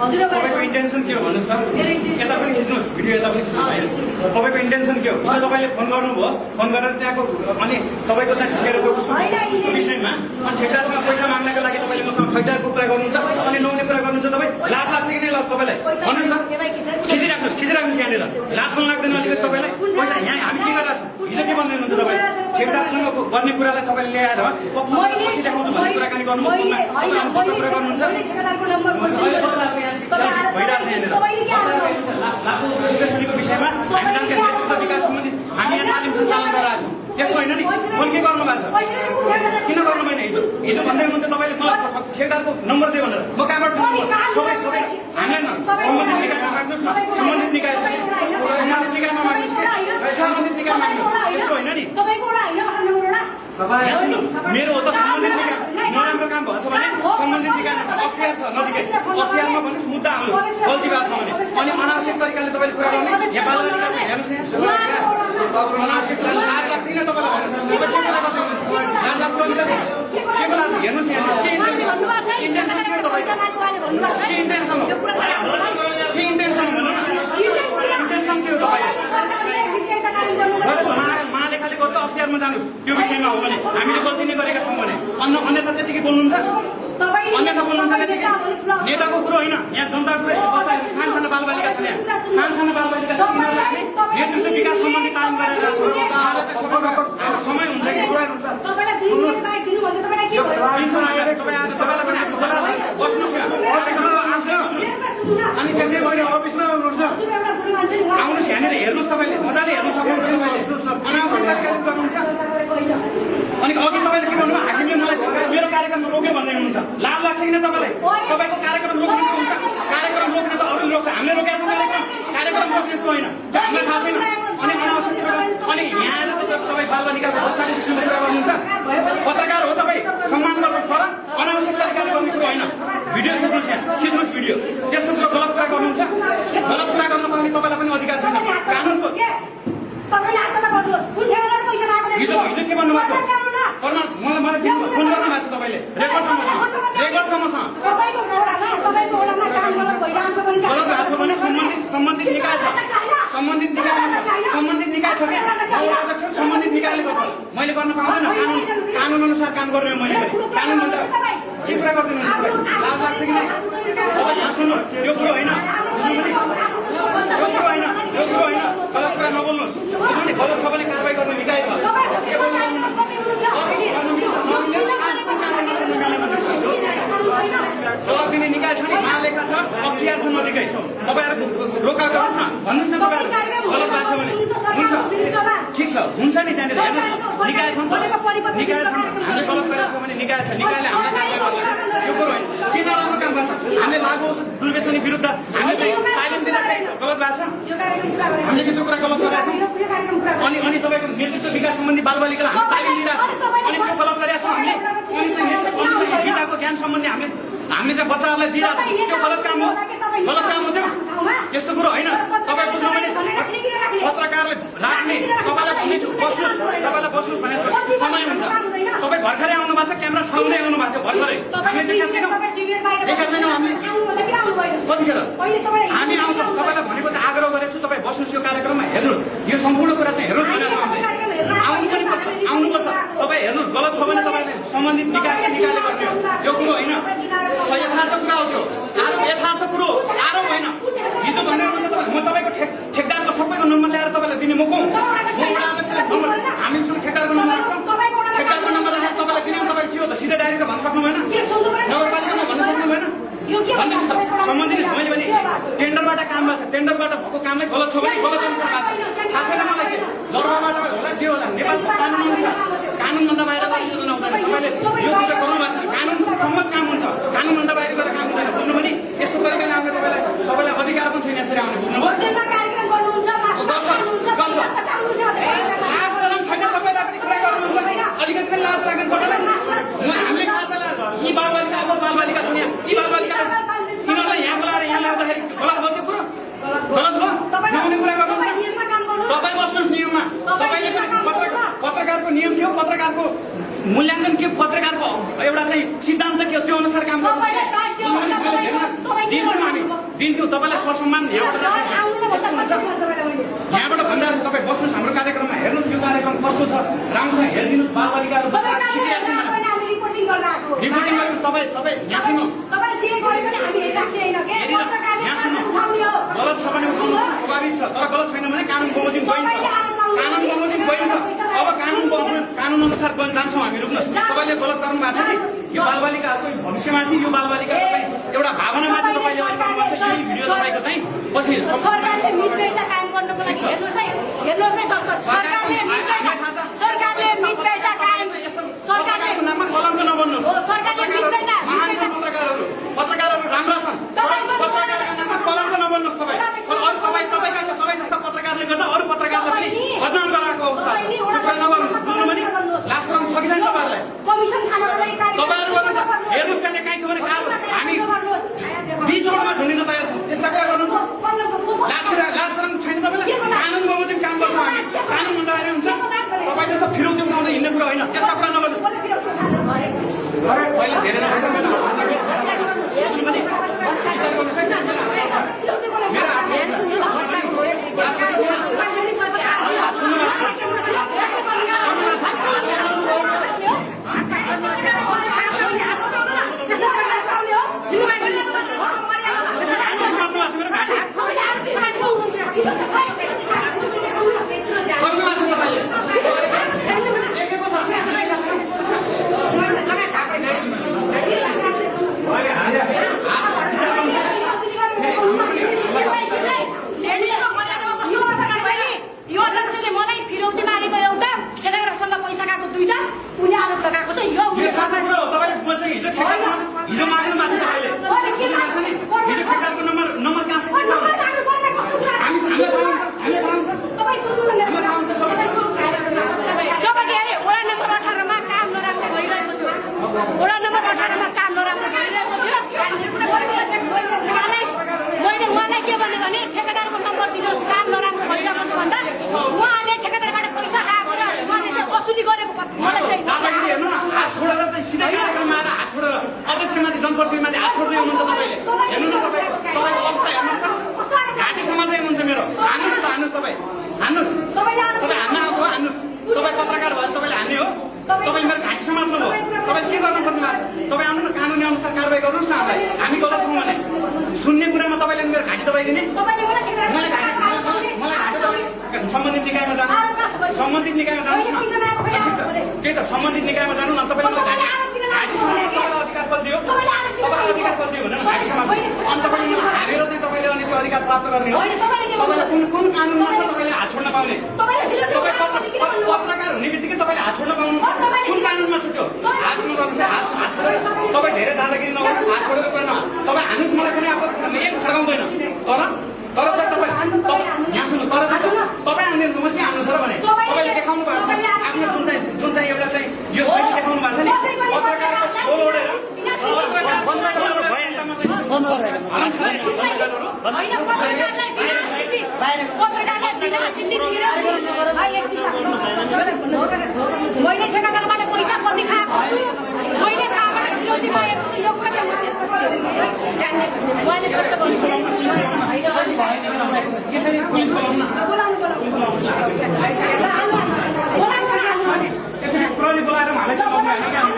तपाईको इन्टेन्सन के हो भन्नुस् त यता पनि खिच्नुस् भिडियो यता पनि खिच्नुस् तपाईको इन्टेन्सन के हो हिजो तपाईले फोन गर्नुभयो फोन गरेर त्यहाँको अनि तपाईको चाहिँ ठेकेरको विषयमा अनि ठेकेदारसँग पैसा माग्नको लागि तपाईले मसँग ठेकेदारको कुरा गर्नुहुन्छ अनि नहुने कुरा गर्नुहुन्छ तपाईँ लाज लाग्छ कि नै तपाईलाई भन्नुस् न खिचिराख्नुहोस् यहाँनिर लाज पनि लाग्दैन अलिकति तपाईलाई पैसा यहाँ हामी के गरिरहेको छौँ हिजो के भन्दै हुनुहुन्छ तपाईँ ठेकेदारसँग गर्ने कुरालाई तपाईँले ल्याएर पछि देखाउँछु भन्ने कुराकानी गर्नुभयो फोनमा कुरा गर्नुहुन्छ भइरहेको विषयमा हामी जानकारी नेतृत्व विकास सम्बन्धी हामी यहाँ तालिम सञ्चालन गरिरहेका छौँ त्यसको होइन नि फोन के गर्नु भएको छ किन गर्नु भएन हिजो हिजो भन्दै हुनुहुन्छ तपाईँले मलाई ठेकेदारको नम्बर दियो भनेर म कहाँबाट सबै हामीलाई सम्बन्धित निकायमा माग्नुहोस् न सम्बन्धित निकाय सम्बन्धित निकायमा माग्नुहोस् सम्बन्धित निकायमा माग्नुहोस् त्यसको होइन नि मेरो हो त सम्बन्धित निकाय नराम्रो काम भएछ भने सम्बन्धित निकायमा अख्तियार छ नजिकै अख्तियारमा भन्नुहोस् मुद्दा आउनु गल्ती भएको छ भने अनि अनावश्यक तरिकाले तपाईँले कुरा गर्ने नेपालमा हेर्नुहोस् अनावश्यक लाज लाग्छ किन तपाईँलाई भन्नुहोस् लाज लाग्छ अलिकति के को लाग्छ हेर्नुहोस् यहाँ के इन्टेन्सन के हो तपाईँको के इन्टेन्सन हो के इन्टेन्सन भन्नु न इन्टेन्सन के हो तपाईँको महालेखाले गर्छ अख्तियारमा जानुहोस् त्यो विषयमा हो भने हामीले गल्ती नै गरेका छौँ भने अन्यथा त्यतिकै बोल्नुहुन्छ अन्यथा बोल्नुहुन्छ त्यतिकै नेताको कुरो होइन यहाँ जनताको सानसानो बालबालिका छ यहाँ सानसानो बालबालिका छ यिनीहरूलाई नेतृत्व विकास सम्बन्धी तालिम गरेर समय हुन्छ कि अनि त्यसै मैले अफिसमा आउनुहोस् न आउनुहोस् यहाँनिर हेर्नुहोस् तपाईँले मजाले हेर्नु सक्नुहुन्छ अनावश्यक तरिकाले गर्नुहुन्छ अनि अघि तपाईँले के भन्नुभयो हाकिमले मलाई मेरो कार्यक्रम रोक्यो भन्दै हुनुहुन्छ लाज लाग्छ किन तपाईँलाई तपाईँको कार्यक्रम रोक्ने हुन्छ कार्यक्रम रोक्ने त अरूले रोक्छ हामीले रोकेका छौँ कार्यक्रम रोक्ने होइन हामीलाई थाहा छैन अनि अनावश्यक अनि यहाँ आएर तपाईँ बालबालिकाको बच्चाको विषयमा कुरा गर्नुहुन्छ पत्रकार हो तपाईँ सम्मान गर्छ तर अनावश्यक तरिकाले गर्ने कुरो होइन भिडियो खिच्नुहोस् यहाँ खिच्नुहोस् भिडियो त्यस्तो कुरो गलत कुरा गर्नुहुन्छ गलत कुरा गर्न पाउने तपाईँलाई पनि अधिकार छैन कानुनको हिजो के भन्नुभएको मलाई फोन गर्नु भएको छ तपाईँले रेकर्डसम्म छ गलत भएको छ भने सम्बन्धित निकाय छ सम्बन्धित निकाय छ क्या सम्बन्धित निकायले गर्छ मैले गर्न पाउँदैन कानुन अनुसार काम गर्ने मैले कानुन भन्दा के कुरा गरिदिनु लाज लाग्छ कि यहाँ सुन्नु त्यो कुरो होइन गलत कुरा नबोल्नुहोस् गलत छ भने कारवाही गर्ने निकाय छ जवाब दिने निकाय छ नि महालेखा छ अख्तियार छ नजिकै तपाईँहरू रोका गर्नुहोस् न भन्नुहोस् न तपाईँहरू गलत भएको छ भने हुन्छ ठिक छ हुन्छ नि त्यहाँनिर हेर्नुहोस् निकाय छ निकाय छ हामीले गलत गरेको छ भने निकाय छ निकायले हामीलाई कारवाही गर्ला यो कुरो होइन किन राम्रो काम भएको छ हामीले लागु दुर्व्यसनी विरुद्ध हामीले चाहिँ तालिम दिँदाखेरि गलत भएको छ हामीले के त्यो कुरा गलत गरेका छौँ अनि तपाईँको नेतृत्व विकास सम्बन्धी बालबालिकालाई हामी तालिम दिइरहेको छौँ अनि त्यो गलत गरेका छौँ हामीले गीताको ज्ञान सम्बन्धी हामीले चाहिँ बच्चाहरूलाई दिइरहेको छौँ त्यो गलत काम हो त्यो त्यस्तो कुरो होइन तपाईँ बुझ्नु भने पत्रकारले राख्ने तपाईँलाई बस्नुहोस् भनेर समय हुन्छ तपाईँ भर्खरै आउनु भएको छ क्यामेरा ठाउँदै आउनु भएको थियो भर्खरै हामीले देखेका छैनौँ हामीले कतिखेर हामी आउँछौँ तपाईँलाई भनेको चाहिँ आग्रह गरेको छु तपाईँ बस्नुहोस् यो कार्यक्रममा हेर्नुहोस् यो सम्पूर्ण कुरा चाहिँ हेर्नुहोस् भनेर आउनु पनि पर्छ आउनुपर्छ तपाईँ हेर्नुहोस् गलत छ भने तपाईँले सम्बन्धित निकायले गर्ने हो यो कुरो होइन यथार्थ कुरा हो त्यो यथार्थ कुरो आरोप होइन हिजो भन्ने म तपाईँको ठेकदारको सबैको नम्बर ल्याएर तपाईँलाई दिने म हामीसँग ठेकदारको नम्बर राख्छौँ ठेकदारको नम्बर राखेर तपाईँलाई दिने तपाईँ के हो त सिधै डाइरेक्ट भन्न सक्नु भएन नगरपालिकामा भन्न सक्नु भएन भन्नुहोस् त सम्बन्धित मैले भने टेन्डरबाट काम भएको छ टेन्डरबाट भएको कामलाई गलत छ भने गलत अनुसार भएको छ थाहा छैन मलाई के जग्गाबाट होला जे होला नेपालको कानुन अनुसार कानुनभन्दा बाहिर गरिदिनु हुँदैन तपाईँले यो कुरा गर्नु भएको छ कानुन सम्मत काम हुन्छ कानुनभन्दा बाहिर गरेर काम हुँदैन बुझ्नु भने यस्तो तरिकाले आउने तपाईँलाई अधिकार पनि छैन यसरी आउने बुझ्नुभयो अलिकति पनि लाज लाग्नु पर्दैन हामीले थाहा छ यी बालबालिका अब बालबालिका छन् यहाँ यी बालबालिका यिनीहरूलाई यहाँ बोलाएर यहाँ ल्याउँदाखेरि गलत भयो त्यो कुरो गलत भयो नहुने कुरा गर्नुहुन्छ तपाईँ बस्नुहोस् नियममा तपाईँले पनि पत्रकारको नियम थियो पत्रकारको मूल्याङ्कन के पत्रकारको एउटा चाहिँ सिद्धान्त के त्यो अनुसार काम गर्नु दिन्छौँ हामी दिन्छौँ तपाईँलाई ससम्मान यहाँबाट भनिरहेको छ तपाईँ बस्नुहोस् हाम्रो कार्यक्रममा हेर्नुहोस् यो कार्यक्रम कस्तो छ राम्रोसँग हेरिदिनुहोस् बालबालिकाहरू रिपोर्टिङ गर्नु तपाईँ यहाँ सुन्नु गलत छ भने उठाउनु स्वाभाविक छ तर गलत छैन भने कानुन बमोजिम गइन्छ अब कानुन अनुसार जान्छौँ हामी रुक्नुहोस् तपाईँले गलत गर्नु भएको छ नि यो बालबालिकाहरूको भविष्यमाथि यो बालबालिकाको चाहिँ एउटा भावनामाथि तपाईँले अलिक गर्नुपर्छ यही भिडियो तपाईँको चाहिँ पछि नाममा कलङ्क नबन्नुहोस् पत्रकारहरू राम्रा छन् पत्रकारको नाममा कलङ्क नबन्नुहोस् तपाईँ तपाईँका सबै जस्ता पत्रकारले गर्दा अरू पत्रकारलाई पनि बदनाम गराएको अवस्था नगर्नुहोस् बुझ्नु भने लास्ट राउन्ड छ कि छैन तपाईँहरूलाई तपाईँहरू गर्नुहुन्छ हेर्नुहोस् त्यहाँ कहीँ छ भने हामी 20 रोडमा झुन्डिन तयार छौँ त्यसमा के गर्नुहुन्छ लास्ट राउन्ड छैन तपाईँलाई कानुन बमोजिम काम गर्छौँ हामी कानुन मन्त्रालय हुन्छ तपाईँ जस्तो फिरौती उठाउँदै हिँड्ने कुरा होइन त्यसमा कुरा नगर्नुहोस् पहिले धेरै हिजो माग्नु भएको छ तपाईँले हिजो ठेकाको नम्बर कहाँ छ वडा नम्बर 18 मा काम नराम्रो भइरहेको थियो मैले उहाँलाई के भने ठेकेदारको नम्बर दिनुहोस् काम नराम्रो भइरहेको छ भन्दा उहाँले ठेकेदारबाट पैसा खाएको र उहाँले चाहिँ असुली गरेको मलाई चाहिँ हेर्नु न हात छोडेर चाहिँ सिधा कार्यक्रममा आएर हात छोडेर अध्यक्षमाथि जनप्रतिनिधिमाथि हात छोड्दै हुनुहुन्छ तपाईँले हेर्नु न तपाईँको अवस्था हेर्नुहोस् त घाँटी समात्दै हुनुहुन्छ मेरो हान्नुहोस् तपाईँ हान्नुहोस् तपाईँ हान्न आएको हान्नुहोस् तपाईँ पत्रकार भएर तपाईँले हान्ने हो तपाईँ मेरो घाँटी समात्नु हो तपाईँ के गर्नु खोज्नु भएको छ तपाईँ आउनु न कानुनी अनुसार कारवाही गर्नुहोस् न हामीलाई हामी गलत छौँ भने सुन्ने कुरामा तपाईँले मेरो घाँटी दबाइदिने मलाई घाँटी दबाई सम्बन्धित निकायमा जानु सम्बन्धित निकायमा जानुहोस् न त्यही त सम्बन्धित निकायमा जानु न तपाईँले घाँटी समात्नु तपाईँलाई अधिकार कल दियो तपाईँलाई अधिकार कल दियो भने घाँटी समात्नु अनि तपाईँले हालेर चाहिँ तपाईँले अनि त्यो अधिकार प्राप्त गर्ने हो तपाईँलाई कुन कानुनमा छ तपाईँले हात छोड्न पाउने तपाईँ पत्रकार हुने बित्तिकै तपाईँले हात छोड्न पाउनु कुन कानुनमा छ त्यो हात गर्नुहोस् हात छोडेर तपाईँ धेरै दादागिरी नगर्नुहोस् हात छोडेर कुरा न तपाईँ हान्नुहोस् मलाई कुनै आपत्ति छैन एक फर्काउँदैन तर चाहिँ तपाईँ यहाँ सुन्नु तर चाहिँ तपाईँ हान्दिनु म के हान्नु छ र भने तपाईँले देखाउनु भएको आफ्नो जुन चाहिँ एउटा चाहिँ यो शैली देखाउनु भएको छ नि पत्रकारको खोल ओढेर मैले ठेकादारबाट पैसा कति खाएको छु मैले कहाँबाट विरोधी पाएको छु यो कुरा बोलाएर